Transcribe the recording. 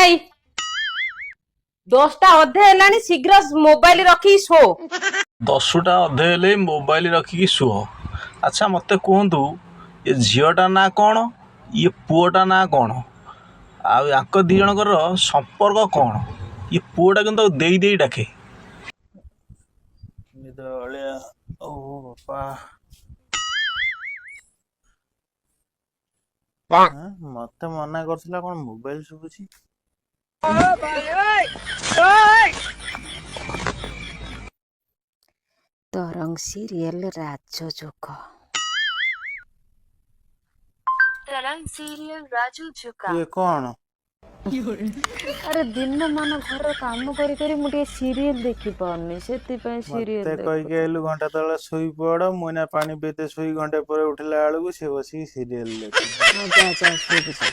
ଏଇ 10ଟା ଅଧେ ହେଲାଣି, ଶୀଘ୍ର ମୋବାଇଲ ରଖିକି ଶୋ। 10ଟା ଅଧେ ହେଲେ ମୋବାଇଲ ରଖିକି ଶୁଅ। ଆଚ୍ଛା, ମୋତେ କୁହନ୍ତୁ, ଏ ଝିଅଟା ନାଁ କ'ଣ? ଇଏ ପୁଅଟା ନାଁ କ'ଣ? ଆଉ ୟାଙ୍କ ଦୁଇ ଜଣଙ୍କର ସମ୍ପର୍କ କ'ଣ? ଇଏ ପୁଅଟା କିନ୍ତୁ ତାକୁ ଦେଇ ଦେଇ ଡାକେ। ନିଦ ଭଳିଆ। ଓ ବାପା! ଆଁ, ମତେ ମନା କରୁଥିଲା କଣ? ମୋବାଇଲ ଶୁଭୁଛି। ତରଙ୍ଗ ସିରିଏଲ ରାଜଯୋଗ। तरंग सीरियल राजू झुका। ଇଏ କଣ? ଆରେ, ଦିନ ମାନ ଘରର କାମ କରି କରି ମୁଁ ଟିକେ ସିରିଏଲ ଦେଖି ପାରୁନି, ସେଥିପାଇଁ ମତେ ସିରିଏଲ କହିକି ଆଇଲୁ ଘଣ୍ଟା ତଳେ ଶୋଇପଡ। ମୁଁ ଏଇନା ପାଣି ପିଇତେ ଶୋଇ ଘଣ୍ଟେ ପରେ ଉଠିଲା ବେଳକୁ ସେ ବସିକି ସିରିଏଲ ଦେଖୁଛି। ଯା ଯା, ଶୋଇବୁ ଯା।